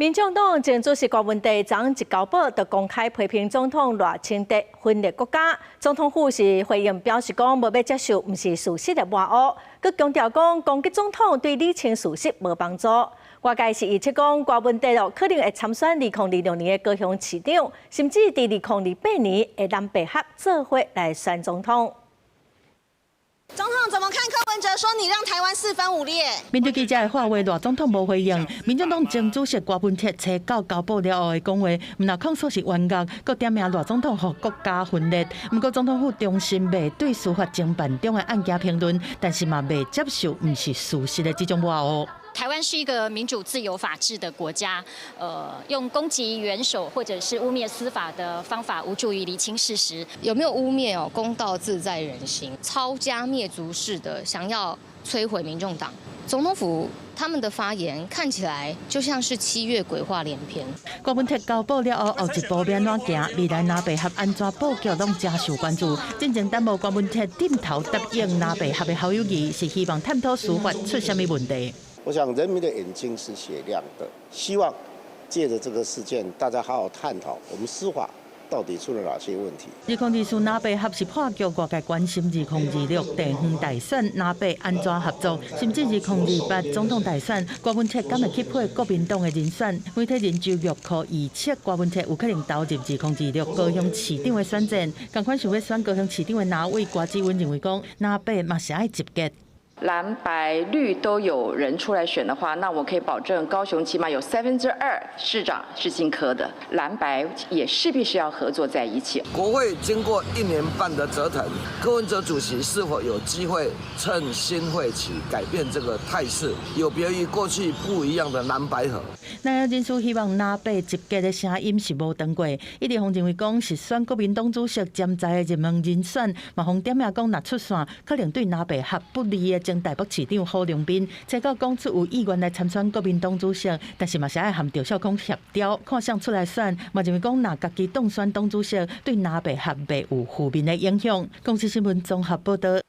民眾黨前主席郭文哲昨昏一交報，就公開批評總統賴清德分裂國家。總統府是回應表示講，無欲接受毋是事實的抹烏，閣強調講攻擊總統對理清事實無幫助。外界是預測講，郭文哲可能會參選2026年的高雄市長，甚至佇2028年會藍白合做伙來選總統。總統怎麼看柯文哲說你讓台灣四分五裂？面對記者的發問，賴總統無回應。民進黨前主席郭文哲初九交報了後的講話，毋但控訴是冤獄，閣點名賴總統予國家分裂。毋過總統府重申袂對司法偵辦中的案件評論，但是嘛袂接受毋是事實的這種抹烏。台灣是一個民主、自由、法治的國家，用攻擊元首或者是污衊司法的方法，無助於釐清事實。有沒有污衊哦？公道自在人心，抄家滅族式的想要摧毀民眾黨。總統府他們的發言看起來就像是7月鬼話連篇。郭文哲交報了後，後一步欲按怎行？未來藍白合按怎布局攏誠受關注。進前等無郭文哲點頭答應藍白合的侯友宜，是希望探討司法出啥物問題。我想人民的眼睛是雪亮的，希望借着這個事件，大家好好探討我們司法到底出了哪些問題。2024藍白合是破局，外界關心2026地方大選藍白按怎合作，甚至2028總統大選，郭文哲敢會去配國民黨的人選？媒體人周玉蔻預測郭文哲有可能投入2026高雄市長的選戰。仝款想欲選高雄市長的藍委郭志文認為講，藍白嘛是愛集結。藍白綠都有人出來選的話，那我可以保證高雄起碼有2/3市長是姓柯的，藍白也勢必是要合作在一起。國會經過一年半的折騰，柯文哲主席是否有機會趁新會期改變這個態勢，有別於過去不一樣的藍白合？那有人士希望藍白集結的聲音是無斷過，伊立峰認為講是選國民黨主席潛在的熱門人選，嘛予點名講若出線，可能對藍白合不利的前台北市長郝龍斌，初九講出有意願來參選國民黨主席，但是嘛是愛和趙少康協調，看誰出來選，嘛認為講若家己當選黨主席，對藍白合袂有負面的影響。公視新聞綜合報導。